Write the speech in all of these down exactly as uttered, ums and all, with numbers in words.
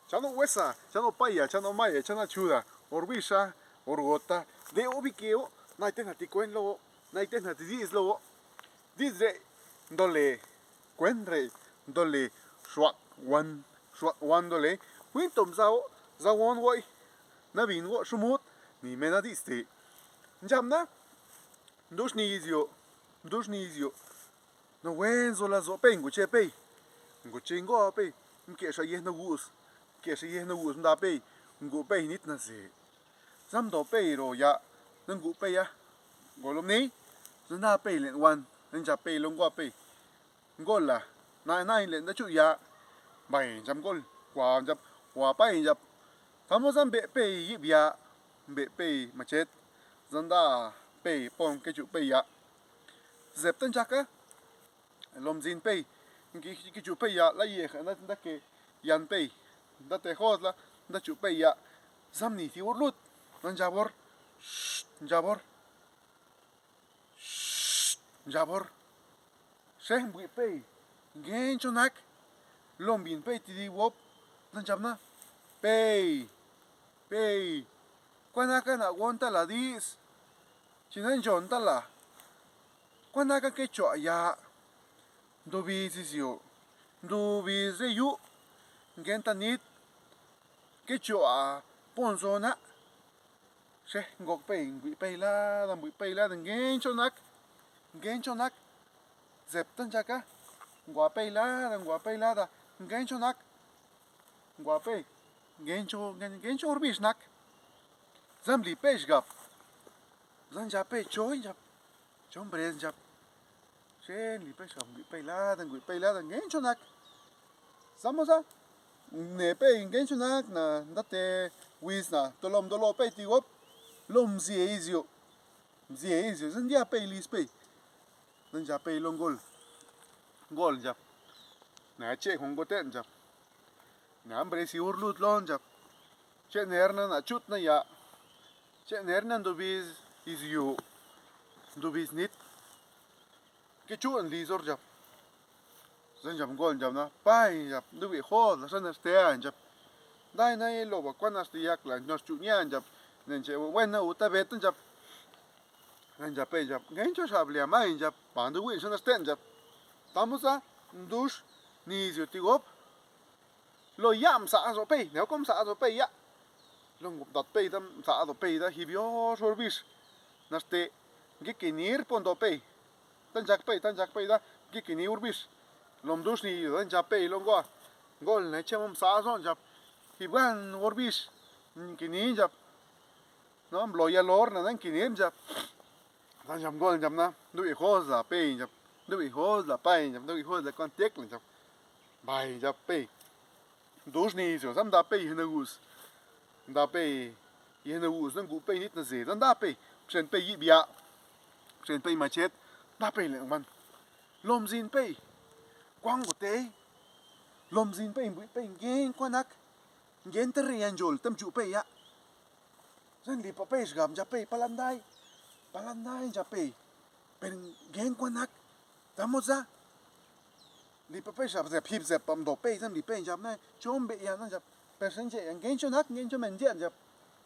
Chanuꞌ huesa, chanuꞌ paya, chanuꞌ maya, chanuꞌ chula, o rbixha, o rgota, de o biqueo, nai te nati cuén lo, nai te nati diidz lo. Diidz re ndole, cuén re ndole, xuac huan, xuac huan ndole. Huintom zao, zahuon huoi, nabin huo xumut, ni me nadiꞌ ste. Ndxamna, nduxhni izioꞌ, nduxhni izioꞌ. Nahuenzo lazoꞌ peꞌ nguche peꞌ, nguche ngoa peꞌ, nqueexaꞌ yejnaguus, nqueexaꞌ yejnaguus nda peꞌ, nguꞌ peꞌ nit nazé. Zamdo peꞌ ro yaꞌ, nanguꞌ peꞌ yaꞌ, ngolo ni, zanda peꞌ leꞌ huan, nandxa peꞌ lo ngoa peꞌ. Ngola, na, na leꞌ ndachuꞌ yaꞌ, bay ndxap ngol, hua ndxap, hua pay ndxap. Tamo zambeꞌ peꞌ guiꞌ biaꞌ, mbeꞌ peꞌ machet, zanda peꞌ pon qué chuꞌ peꞌ yaꞌ. Zepta ndxaca, lom zin peꞌ, ngue-, qué chuꞌ peꞌ yaꞌ, la yeejaꞌ nda, nda que yan peꞌ, nda te josla, nda chuꞌ peꞌ yaꞌ. Zamni ti hor lut, nandxabor, nandxabor. Ndxabor, xhe mbuiꞌ peꞌ, ngencho nac, lom bin peꞌ ti di wop, nandxabna, peꞌ, peꞌ, cua naca naa guonta la diꞌs, chi nandxonta la, cua naca que chuaꞌ yaꞌ, ndubizi ziu, ndubizi yuꞌ, nguenta nit, que chuaꞌ ponzona. Xe, ngoc peꞌ, mbuiꞌ peꞌ lada, mbuiꞌ peꞌ lada, ngencho nac, ngencho nac. Zepta ndxaca, nguaꞌ peꞌ lada, nguaꞌ peꞌ lada, ngencho nac. Nguaꞌ peꞌ, ngencho, ngen-, ngencho rbix nac. Zamli peꞌ xgab, zandxa peꞌ choi ndxap, chon bres ndxap. Xhe nli peꞌ xa, ngui peꞌ lada, ngui peꞌ lada, ngencho nac. Zamoza ne peꞌ ngencho nac na, ndate huiz na, to lom dolo peꞌ ti gop, lom ziee iziu, ziee iziu, zandía peꞌ lis peꞌ, zandxa peꞌ lo ngol, ngol ndxap, na cheꞌ jongo teꞌ ndxap, na mbresi ur lut lo ndxap, cheꞌ nerna na chut na ya, cheꞌ nerna ndubiz iziu, ndubiz nit. Que chuꞌ nlizor dxap, zandxap ngol ndxap na, pay ndxap, ndubi jod la xana xtea ndxap. Nday nay loba cuana xtiyac la nor chuꞌ ña ndxap, nenche buena uta beta ndxap. Zandxap pe ndxap, ngencho xab lia may ndxap, bandu wiꞌn xana xteꞌ ndxap. Tamusa ndux niziu ti gop. Lo yaꞌ msaazo pey, ne com msaazo pey yaꞌ. Lo ngop dat pey da, msaazo pey da, jibiox urbix. Naxte ngue que nir pondo pey. Ta ndxac pey, ta ndxac pey da, ngue que ni urbix. Lom dux ni da ndxap pey lo ngoa. Ngol ne chemo msaazo ndxap. Jibuan urbix. Que ni ndxap. No mblo ya lor na dan que nir ndxap. Zandxap ngol ndxap na, ndubi josla pey ndxap, ndubi josla pay ndxap, ndubi josla cuan tiecla ndxap. Bay ndxap pey. Dux niziu, zam nda pey yejnaguus. Nda pey yejnaguus, nanguꞌ pey nit nazé, zam nda pey, bxen pey yiꞌ biaꞌ, bxen pey machet, nda pey leꞌ huan. Lom zin pey, cuan gutey. Lom zin pey, mbuiꞌ pey, ngen cua nac. Ngen te riandxol, te mdxuꞌ pey yaꞌ. Zan lipa pey xgab ndxapey, palandai, palandai ndxapey, per ngen cua nac, tamoza. Lipa pey xab zep, jib zep, pam do pey, zan li pey ndxap na, chon beꞌ ya na ndxap, per xen dxeꞌ ya, ngen cho nac, ngen cho men dxiaꞌ ndxap.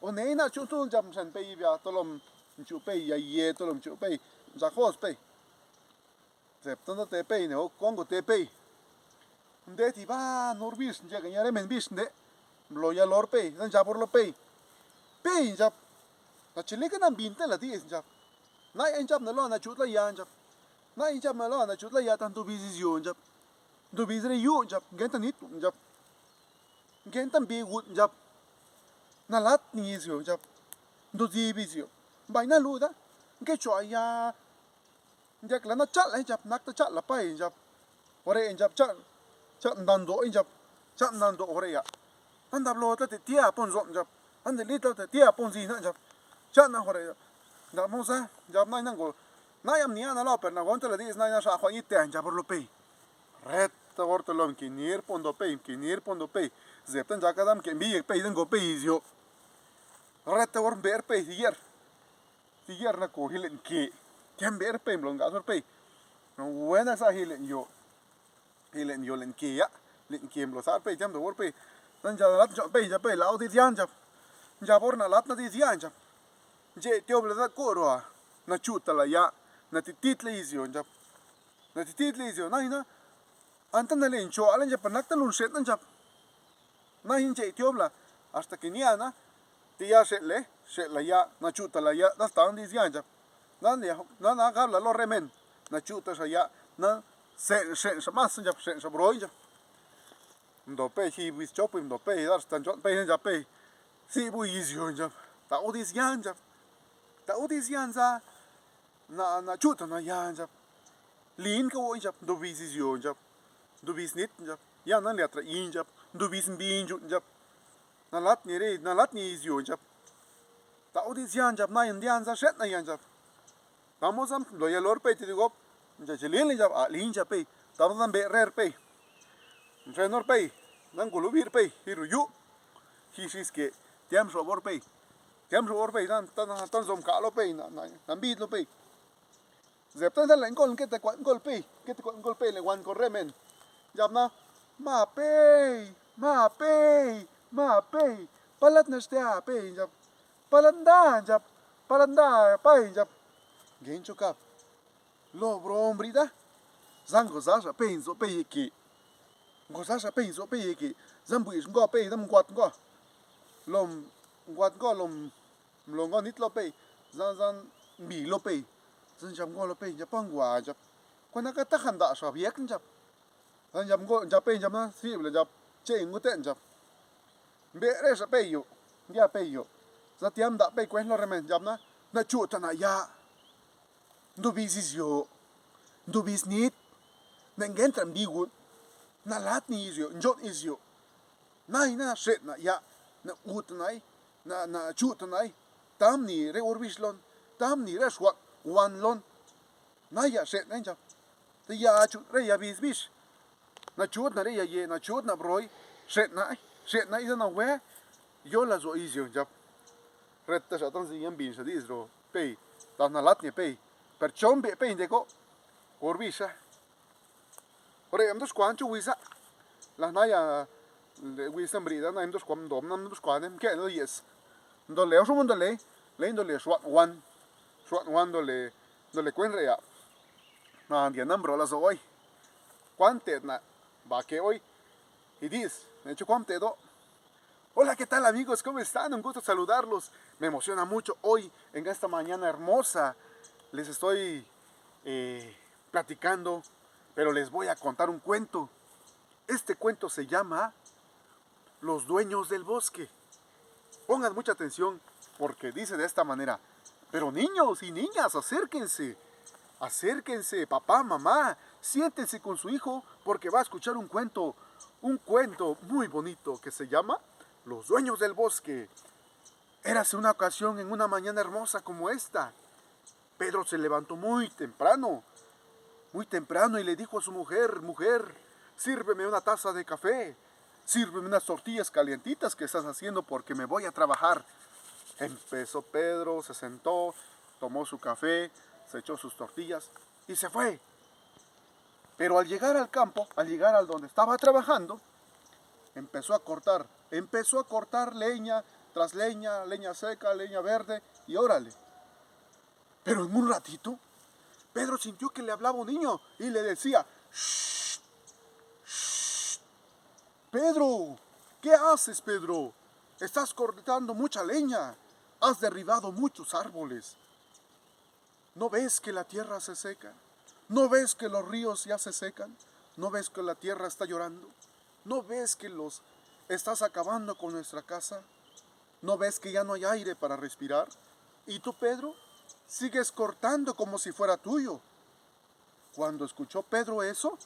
O ney na chuꞌ tu ndxap xen pey bia, tolom nchuꞌ pey ya ye, tolom nchuꞌ pey ndxac jos pey. Zepta nda te pey ne o congo te pey. Nde ti ba nur bis ndxegaña remen bis nde. Lo ya lor pey, zandxabor lo pey. Pey ndxap. Nachi lica nan binte la dies ndxap. Nai ndxap na lo na chut la ya ndxap. Nai ndxap na lo na chut la ya tantu bizi zio ndxap. Ndu bizi re yu ndxap, ngenta nitu ndxap. Ngenta mbi gut ndxap. Nalat ni zio ndxap. Ndu zibi zio. Mbai na luda. Nge chua ya. Ndiac lana chaꞌla ndxap, nacta chaꞌla pay ndxap, huareꞌ ndxap chaꞌ, chaꞌ ndandoo ndxap, chaꞌ ndandoo huareꞌ yaꞌ. Anda blo tate tiaa pon zoꞌ ndxap, ande li tate tiaa pon zinaꞌ ndxap, chaꞌ na huareꞌ yaꞌ. Ndap mosa ndxap nai nango, nayam niaꞌ na lao per nagonta la diꞌs nai naxaa juaꞌ ñitea ndxap lo pey. Reta hor to lom que nir pondo pey, que nir pondo pey. Zepta ndxaca dam que mbiye pey dango pey izioꞌ. Reta hor mbeer pey ti guier. Ti guier naco jileꞌn que, tiam beer pey mlo nga sor pey. Huena sa jileꞌn yo, jileꞌn yo leꞌn que yaꞌ, leꞌn que mlo sar pey tiam do hor pey. Nandxabaꞌ lat ndxoꞌ peꞌ, ndxab peꞌ, laauꞌ diꞌ ziaꞌ, ndxab. Ndxab hor naa lat na diꞌ ziaꞌ, ndxab. Ndxeꞌ tiobla za cuꞌ ruaa, nachuꞌtaꞌ layaꞌ, natititleꞌ iziu, ndxab. Natititleꞌ iziu, nai na. Anta nalee nchuaꞌ la, ndxab, pa nacta lu nxheꞌnaꞌ, ndxab. Nai ndxeꞌ tiobla, hasta que niaa na, ti ya xeꞌle, xeꞌ layaꞌ, nachuꞌtaꞌ layaꞌ, dastan diꞌ ziaꞌ, ndxab. Nana gabla lo remen, nachuꞌtaꞌ xayaꞌ, na xeꞌn xa masa, ndxab, xeꞌn xa broi, ndxab. Mdoo peꞌ, ji bis chopi mdoo peꞌ, hasta ndxoꞌ peꞌ, ndxab peꞌ. Siꞌ bui iziu, ndxab. Taꞌu diꞌ ziaꞌ, ndxab. Taꞌu diꞌ ziaꞌ, ndxab. Na, nachuꞌtaꞌ nayá, ndxab. Lin ca huoꞌ, ndxab, ndubis iziu, ndxab. Ndubis nit, ndxab. Yanan liatra i, ndxab. Ndubis mbindxuꞌ, ndxab. Nalatni rei, nalatni iziu, ndxab. Taꞌu diꞌ ziaꞌ, ndxab, nai ndiaꞌ nza xeꞌnaꞌ ya, ndxab. Tamo za lo yalor peꞌ ti digop, ndxache lile, ndxab, a lin, ndxab peꞌ. Tamo za mbeꞌ rer peꞌ, nxenor peꞌ, nanguluꞌ biꞌr peꞌ, ji ruyuꞌ, ji xisque, tiam xoobor peꞌ, tiam xoobor peꞌ, tan, tan, tan zom caꞌ lo peꞌ, na, na, nambid lo peꞌ. Zepta nda leꞌ ngol, qué te cuaꞌ ngol peꞌ, qué te cuaꞌ ngol peꞌ, le wan corremen. Ndxab na: «Ma peꞌ, ma peꞌ, ma peꞌ, palat naxtea peꞌ», ndxab. «Palat nda», ndxab. «Palat nda pay», ndxab. Guencho cab lo bro mbriꞌ da, za nguzaxa peꞌ nzoꞌ peꞌ yeque, nguzaxa peꞌ nzoꞌ peꞌ yeque, za mbuiꞌ ngua peꞌ, da nguat ngua, lo nguat ngua, lo mlo ngua nit lo peꞌ, za, za mbi lo peꞌ, za ndxab ngua lo peꞌ, ndxab pa nguá, ndxab. Cuana ca taja ndaꞌ xa biec, ndxab. Za ndxab ngo-, ndxab peꞌ, ndxab na, sible, ndxab, cheꞌ nguteꞌ, ndxab. Mbeꞌ reꞌ xa peꞌ yuꞌ, ndiaꞌ peꞌ yuꞌ, za tiaꞌ ndaꞌ peꞌ cueꞌ lo remen, ndxab na, nachuꞌtaꞌ nayá, ndubis iziu, ndubis nit, ne encuentra mbigu, nalatni iziu, ndxoꞌ iziu. Nai na xeꞌnaꞌ yaꞌ, na uta nai, na, na chuꞌta nai, tam ni reꞌ urbix lon, tam ni reꞌ xuaꞌ huan lon. Naya xeꞌnaꞌ, ndxab. Te yachuꞌ reꞌ yabis bix, nachuꞌt na reꞌ yaye, nachuꞌt na broi, xeꞌnaꞌ, xeꞌnaꞌ iza nahué, yola zuaꞌ iziu, ndxab. Reta xa tan ziña mbinxa diꞌs ro pei, tas nalatni pei, per chombeꞌ pei nde goꞌ, urbixaꞌ. Reꞌ nduxcuaꞌ nchuꞌ huiza, la naya huiza mbriꞌda na nduxcuaꞌ, ndom na nduxcuaꞌ ne mqueꞌ nda yees. Ndole xumu ndole, le ndole xuaꞌn huan, xuaꞌn huan ndole, ndole cueꞌ nreꞌa. Na ndiaꞌ na mbroꞌ lazoꞌ hoy. Cuánteꞌ na baque hoy. Idis, nechu cuánteꞌ do. Hola, ¿qué tal, amigos? ¿Cómo están? Un gusto saludarlos. Me emociona mucho hoy en esta mañana hermosa. Les estoy eh, platicando, pero les voy a contar un cuento. Este cuento se llama Los dueños del bosque. Pongan mucha atención porque dice de esta manera: pero niños y niñas, acérquense, acérquense, papá, mamá, siéntense con su hijo porque va a escuchar un cuento, un cuento muy bonito que se llama Los dueños del bosque. Érase una ocasión en una mañana hermosa como esta. Pedro se levantó muy temprano, muy temprano y le dijo a su mujer: mujer, sírveme una taza de café, sírveme unas tortillas calientitas que estás haciendo porque me voy a trabajar. Empezó Pedro, se sentó, tomó su café, se echó sus tortillas y se fue. Pero al llegar al campo, al llegar al donde estaba trabajando, empezó a cortar, empezó a cortar leña tras leña, leña seca, leña verde, y órale. Pero en un ratito, Pedro sintió que le hablaba un niño y le decía: "Shh, shh, Pedro, ¿qué haces, Pedro? Estás cortando mucha leña, has derribado muchos árboles. ¿No ves que la tierra se seca? ¿No ves que los ríos ya se secan? ¿No ves que la tierra está llorando? ¿No ves que los estás acabando con nuestra casa? ¿No ves que ya no hay aire para respirar? Y tú, Pedro, sigues cortando como si fuera tuyo". Cuando escuchó Pedro eso,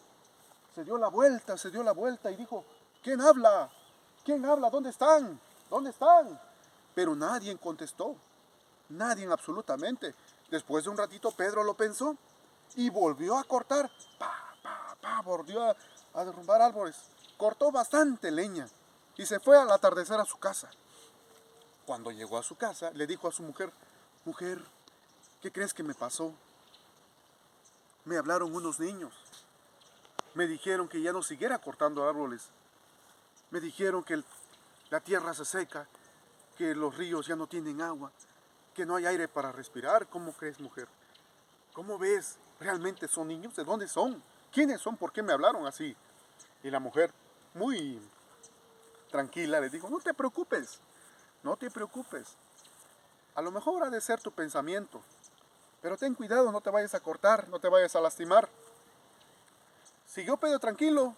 se dio la vuelta, se dio la vuelta y dijo: "¿Quién habla? ¿Quién habla? ¿Dónde están? ¿Dónde están?". Pero nadie contestó. Nadie absolutamente. Después de un ratito, Pedro lo pensó y volvió a cortar. Pa, pa, pa, volvió a, a derrumbar árboles. Cortó bastante leña y se fue al atardecer a su casa. Cuando llegó a su casa, le dijo a su mujer: "Mujer, ¿qué crees que me pasó? Me hablaron unos niños. Me dijeron que ya no siguiera cortando árboles. Me dijeron que el, La tierra se seca, que los ríos ya no tienen agua, que no hay aire para respirar. ¿Cómo crees, mujer? ¿Cómo ves? ¿Realmente son niños? ¿De dónde son? ¿Quiénes son? ¿Por qué me hablaron así? Y la mujer, muy tranquila, le dijo: "No te preocupes, no te preocupes. A lo mejor ha de ser tu pensamiento, pero ten cuidado, no te vayas a cortar, no te vayas a lastimar". Siguió Pedro tranquilo,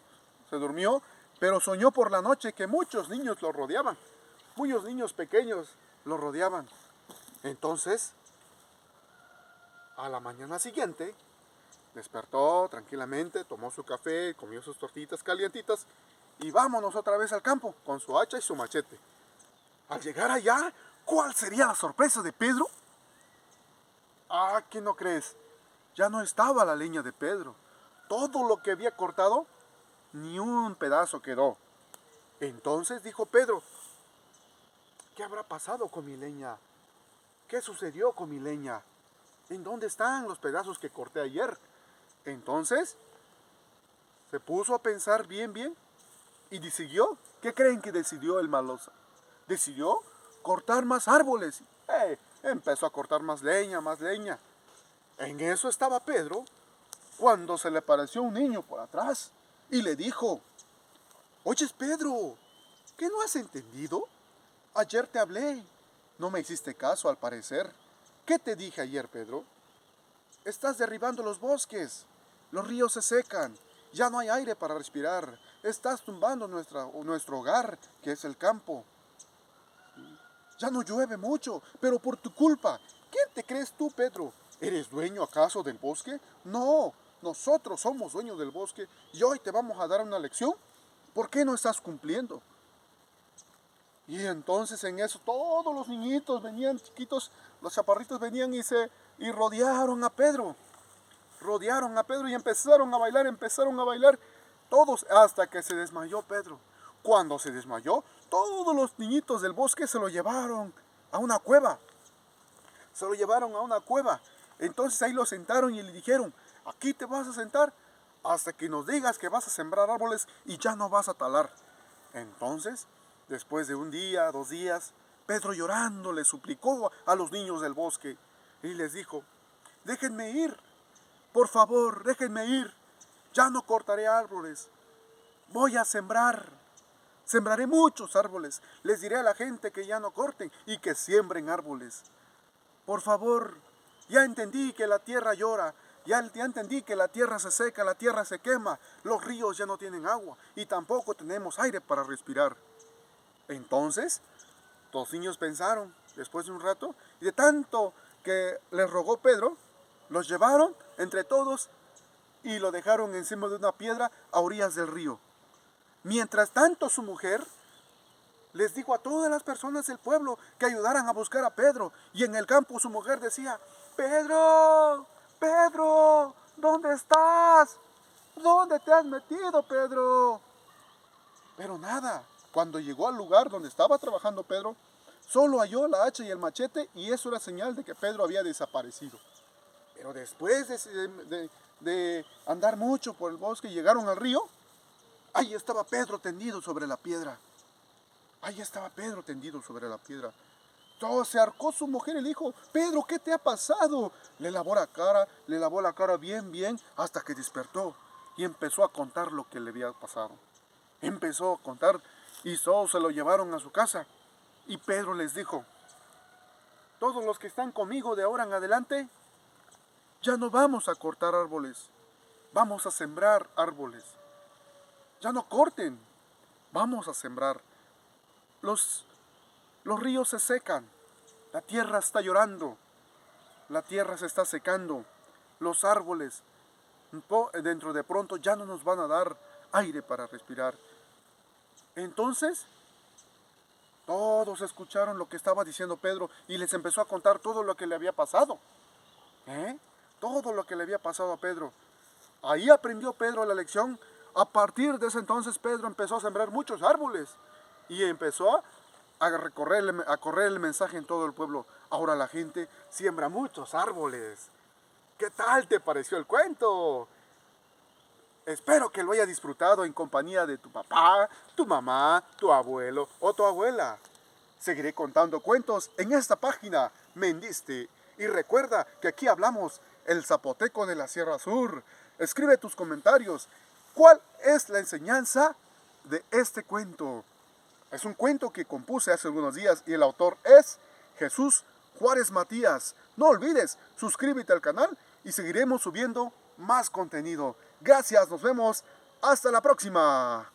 se durmió, pero soñó por la noche que muchos niños lo rodeaban, muchos niños pequeños lo rodeaban. Entonces, a la mañana siguiente, despertó tranquilamente, tomó su café, comió sus tortitas calientitas y vámonos otra vez al campo con su hacha y su machete. Al llegar allá, ¿cuál sería la sorpresa de Pedro? Ah, ¿qué no crees? Ya no estaba la leña de Pedro. Todo lo que había cortado, ni un pedazo quedó. Entonces dijo Pedro: "¿Qué habrá pasado con mi leña? ¿Qué sucedió con mi leña? ¿En dónde están los pedazos que corté ayer?". Entonces se puso a pensar bien, bien, y decidió. ¿Qué creen que decidió el maloso? Decidió cortar más árboles. Eh, empezó a cortar más leña, más leña. En eso estaba Pedro, cuando se le pareció un niño por atrás y le dijo: "Oyes, Pedro, ¿qué no has entendido? Ayer te hablé, no me hiciste caso al parecer. ¿Qué te dije ayer, Pedro? Estás derribando los bosques, los ríos se secan, ya no hay aire para respirar, estás tumbando nuestra, nuestro hogar, que es el campo. Ya no llueve mucho, pero por tu culpa. ¿Quién te crees tú, Pedro? ¿Eres dueño acaso del bosque? No, nosotros somos dueños del bosque y hoy te vamos a dar una lección. ¿Por qué no estás cumpliendo?". Y entonces en eso todos los niñitos venían chiquitos, los chaparritos venían y se y rodearon a Pedro. Rodearon a Pedro y empezaron a bailar, empezaron a bailar todos hasta que se desmayó Pedro. Cuando se desmayó, todos los niñitos del bosque se lo llevaron a una cueva. Se lo llevaron a una cueva. Entonces ahí lo sentaron y le dijeron: "Aquí te vas a sentar hasta que nos digas que vas a sembrar árboles y ya no vas a talar". Entonces, después de un día, dos días, Pedro llorando le suplicó a los niños del bosque y les dijo: "Déjenme ir, por favor, déjenme ir. Ya no cortaré árboles. Voy a sembrar. Sembraré muchos árboles. Les diré a la gente que ya no corten y que siembren árboles. Por favor, ya entendí que la tierra llora, ya, ya entendí que la tierra se seca, la tierra se quema, los ríos ya no tienen agua y tampoco tenemos aire para respirar". Entonces, los niños pensaron, después de un rato, y de tanto que les rogó Pedro, los llevaron entre todos y lo dejaron encima de una piedra a orillas del río. Mientras tanto, su mujer les dijo a todas las personas del pueblo que ayudaran a buscar a Pedro. Y en el campo su mujer decía: "Pedro, Pedro, ¿dónde estás? ¿Dónde te has metido, Pedro?". Pero nada. Cuando llegó al lugar donde estaba trabajando Pedro, solo halló la hacha y el machete, y eso era señal de que Pedro había desaparecido. Pero después de, de- de andar mucho por el bosque, llegaron al río. Ahí estaba Pedro tendido sobre la piedra. Ahí estaba Pedro tendido sobre la piedra. Todo se acercó su mujer y le dijo: "Pedro, ¿qué te ha pasado?". Le lavó la cara, le lavó la cara bien, bien, hasta que despertó y empezó a contar lo que le había pasado. Empezó a contar y todos se lo llevaron a su casa. Y Pedro les dijo: "Todos los que están conmigo de ahora en adelante, ya no vamos a cortar árboles, vamos a sembrar árboles. Ya no corten, vamos a sembrar. Los, los ríos se secan, la tierra está llorando, la tierra se está secando, los árboles po- dentro de pronto ya no nos van a dar aire para respirar". Entonces, todos escucharon lo que estaba diciendo Pedro y les empezó a contar todo lo que le había pasado. ¿Eh? Todo lo que le había pasado a Pedro. Ahí aprendió Pedro la lección. A partir de ese entonces Pedro empezó a sembrar muchos árboles y empezó a, a recorrer el- a correr el mensaje en todo el pueblo. Ahora la gente siembra muchos árboles. ¿Qué tal te pareció el cuento? Espero que lo hayas disfrutado en compañía de tu papá, tu mamá, tu abuelo o tu abuela. Seguiré contando cuentos en esta página, Mendiste. Y recuerda que aquí hablamos el zapoteco de la Sierra Sur. Escribe tus comentarios. ¿Cuál es la enseñanza de este cuento? Es un cuento que compuse hace algunos días y el autor es Jesús Juárez Matías. No olvides, suscríbete al canal y seguiremos subiendo más contenido. Gracias, nos vemos. Hasta la próxima.